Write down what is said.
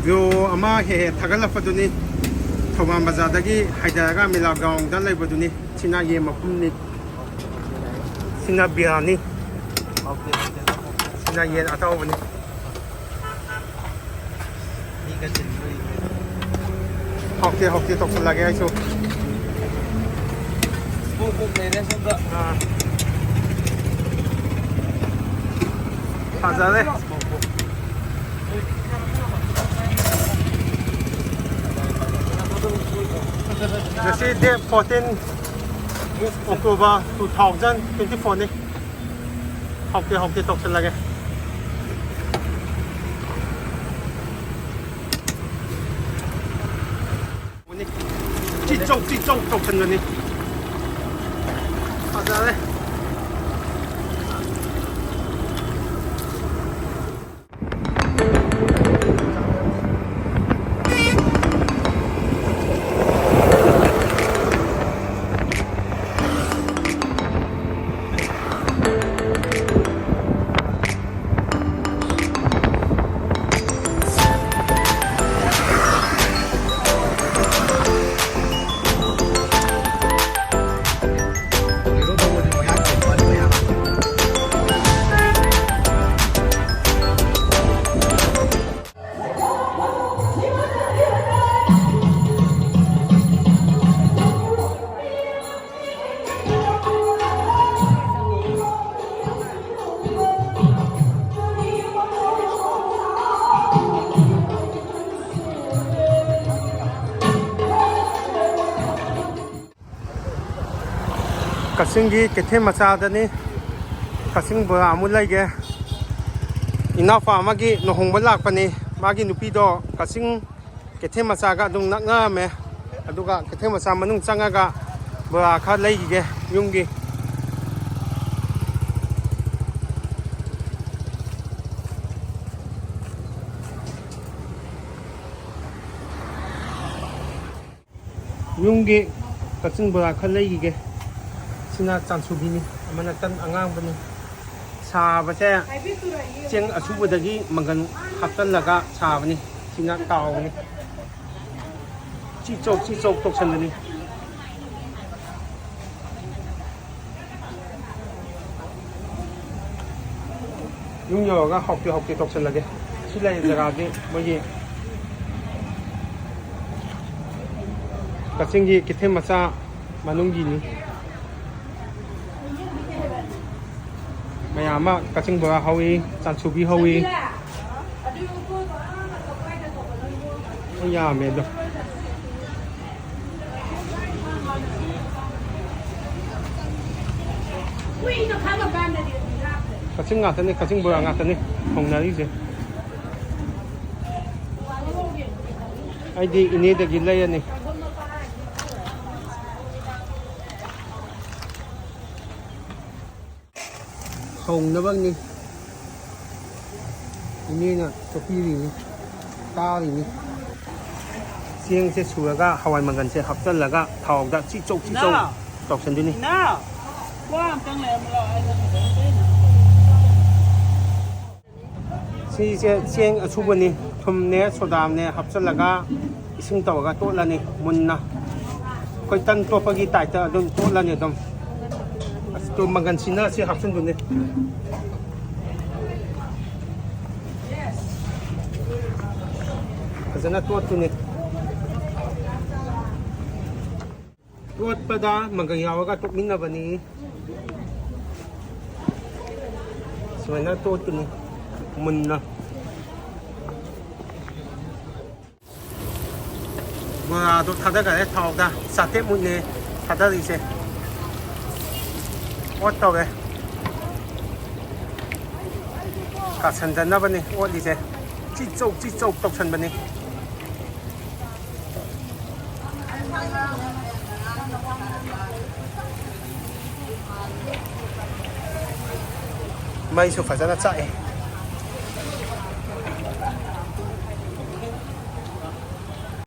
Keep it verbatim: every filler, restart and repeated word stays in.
Video ꯑꯃ ꯍꯦꯛ ꯍꯦꯛ ꯊꯥꯒꯠꯂꯛꯄꯗꯨꯅꯤ꯫ ꯊꯧꯕꯥꯜ ꯕꯖꯥꯔꯗꯒꯤ ꯍꯥꯏꯊꯔꯒ ꯃꯤꯂꯥ ꯒ꯭ꯔꯥꯎꯟꯗ ꯂꯩꯕꯗꯨꯅꯤ꯫ ꯁꯤꯅ ꯌꯦꯟ ꯃꯄꯨꯝꯅꯤ꯫ ꯁꯤꯅ ꯕꯤꯔꯌꯥꯅꯤ꯫ ꯁꯤꯅ ꯌꯦꯟ ꯑꯇꯥꯎꯕꯅꯤ꯫ ꯍꯥꯎꯇꯦ ꯍꯥꯎꯇꯦ ꯇꯧꯁꯜꯂꯒꯦ ꯑꯩꯁꯨ꯫ ꯑꯥ꯫ ꯐꯖꯔꯦ꯫ ꯉꯁꯤ date fourteen October two thousand twenty fourꯅꯤ꯫ ꯍꯥꯎꯇꯦ ꯍꯥꯎꯇꯦ ꯇꯧꯁꯜꯂꯒꯦ꯫ ꯆꯤꯛ ꯆꯧ ꯆꯤꯛ ꯆꯧ ꯇꯧꯁꯟꯕꯅꯤ꯫ ꯐꯖꯔꯦ꯫ ꯀꯛꯆꯤꯡꯒꯤ ꯀꯩꯊꯦꯜ ꯃꯆꯥꯗꯅꯤ꯫ ꯀꯛꯆꯤꯡ ꯕꯣꯔꯥ ꯑꯃꯨꯛ ꯂꯩꯒꯦ꯫ ꯏꯅꯥꯎꯄꯥ ꯑꯃꯒꯤ ꯂꯨꯍꯣꯡꯕ ꯂꯥꯛꯄꯅꯤ꯫ ꯃꯥꯒꯤ ꯅꯨꯄꯤꯗꯣ ꯀꯛꯆꯤꯡ ꯀꯩꯊꯦꯜ ꯃꯆꯥꯒ ꯑꯗꯨꯝ ꯅꯛꯅꯔꯝꯃꯦ꯫ ꯑꯗꯨꯒ ꯀꯩꯊꯦꯜ ꯃꯆꯥ ꯃꯅꯨꯡ ꯆꯪꯉꯒ ꯕꯣꯔꯥ ꯈꯔ ꯂꯩꯈꯤꯒꯦ ꯌꯨꯝꯒꯤ꯫ ꯌꯨꯝꯒꯤ ꯀꯛꯆꯤꯡ ꯕꯣꯔꯥ ꯈꯔ ꯂꯩꯈꯤꯒꯦ꯫ ꯁꯤꯅ ꯆꯥꯟꯁꯨꯕꯤꯅꯤ, ꯑꯃꯅ ꯇꯟ ꯑꯉꯥꯡꯕꯅꯤ꯫ ꯁꯥꯕꯁꯦ ꯆꯦꯡ ꯑꯁꯨꯕꯗꯒꯤ ꯃꯪꯒꯟ ꯍꯥꯞꯆꯜꯂꯒ ꯁꯥꯕꯅꯤ꯫ ꯁꯤꯅ ꯇꯥꯎꯅꯤ꯫ ꯆꯤꯆꯧ ꯆꯤꯆꯧ ꯇꯧꯁꯟꯕꯅꯤ꯫ ꯌꯨꯝ ꯌꯧꯔꯒ ꯍꯥꯎꯇꯦ ꯍꯥꯎꯇꯦ ꯇꯧꯁꯜꯂꯒꯦ꯫ ꯁꯤ ꯂꯩ ꯖꯒꯥꯗꯤ ꯃꯣꯏꯒꯤ ꯀꯛꯆꯤꯡꯒꯤ ꯀꯩꯊꯦꯜ ꯃꯆꯥ ꯃꯅꯨꯡꯒꯤꯅꯤ꯫ ꯃꯌꯥꯝ ꯑꯃ ꯀꯛꯆꯤꯡ ꯕꯣꯔꯥ ꯍꯧꯏ, ꯆꯥꯟꯁꯨꯕꯤ ꯍꯧꯏ꯫ ꯌꯥꯝꯃꯦ ꯑꯗꯣ꯫ ꯀꯛꯆꯤꯡ ꯉꯥꯛꯇꯅꯤ, ꯀꯛꯆꯤꯡ ꯕꯣꯔꯥ ꯉꯥꯛꯇꯅꯤ ꯍꯧꯅꯔꯤꯁꯦ꯫ ꯑꯩꯗꯤ ꯏꯅꯦꯗꯒꯤ ꯂꯩꯔꯅꯤ꯫ ꯍꯧꯅꯕꯅꯤ꯫ ꯏꯅꯦꯅ ꯇꯣꯠꯄꯤꯔꯤꯅꯤ, ꯇꯥꯔꯤꯅꯤ꯫ ꯆꯦꯡꯁꯦ ꯁꯨꯔꯒ ꯍꯋꯥꯏ ꯃꯪꯒꯟꯁꯦ ꯍꯥꯞꯆꯤꯜꯂꯒ ꯊꯥꯎꯗ ꯆꯤꯆꯧ ꯆꯤꯆꯧ ꯏꯅꯥꯎ! ꯇꯧꯁꯟꯗꯣꯏꯅꯤ꯫ ꯏꯅꯥꯎ! ꯋꯥ ꯑꯝꯇꯪ ꯂꯩꯔꯝꯃꯨ ꯂꯥꯎ, ꯑꯩ ꯅꯪꯒꯤꯗꯣ ꯑꯝꯇ ꯌꯦꯡꯉꯦ꯫ ꯁꯤꯁꯦ ꯆꯦꯡ ꯑꯁꯨꯕꯅꯤ, ꯊꯨꯝꯅꯦ ꯁꯣꯗꯥꯅꯦ ꯍꯥꯞꯆꯤꯜꯂꯒ ꯏꯁꯤꯡ ꯇꯧꯔꯒ ꯇꯣꯠꯂꯅꯤ ꯃꯨꯟꯅ꯫ ꯑꯩꯈꯣꯏ ꯇꯟ ꯇꯣꯠꯄꯒꯤ ꯇꯥꯏꯞꯇ ꯑꯗꯨꯝ ꯇꯣꯠꯂꯅꯤ ꯑꯗꯨꯝ꯫ ꯑꯁ, ꯇꯨ ꯃꯪꯒꯟꯁꯤꯅ ꯁꯤ ꯍꯥꯞꯆꯤꯟꯗꯣꯏꯅꯦ꯫ ꯐꯖꯅ ꯇꯣꯠꯇꯣꯏꯅꯦ꯫ ꯇꯣꯠꯄꯗ ꯃꯪꯒꯟ ꯌꯥꯎꯔꯒ ꯇꯣꯠꯃꯤꯟꯅꯕꯅꯤ꯫ ꯁꯨꯃꯥꯏꯅ ꯇꯣꯠꯇꯣꯏꯅꯤ ꯃꯨꯟꯅ꯫ ꯕꯣꯔꯥꯗꯣ ꯊꯥꯗꯈꯔꯦ ꯊꯥꯎꯗ, ꯆꯥꯇ꯭ꯔꯦꯠ ꯃꯨꯛꯅꯦ ꯊꯥꯗꯔꯤꯁꯦ꯫ ꯑꯣꯠ ꯇꯧꯔꯦ꯫ ꯀꯥꯁꯟꯗꯅꯕꯅꯤ ꯑꯣꯠꯂꯤꯁꯦ꯫ ꯆꯤꯆꯧ ꯆꯤꯆꯧ ꯇꯧꯁꯟꯕꯅꯤ꯫ ꯃꯩꯁꯨ ꯐꯖꯅ ꯆꯥꯛꯑꯦ꯫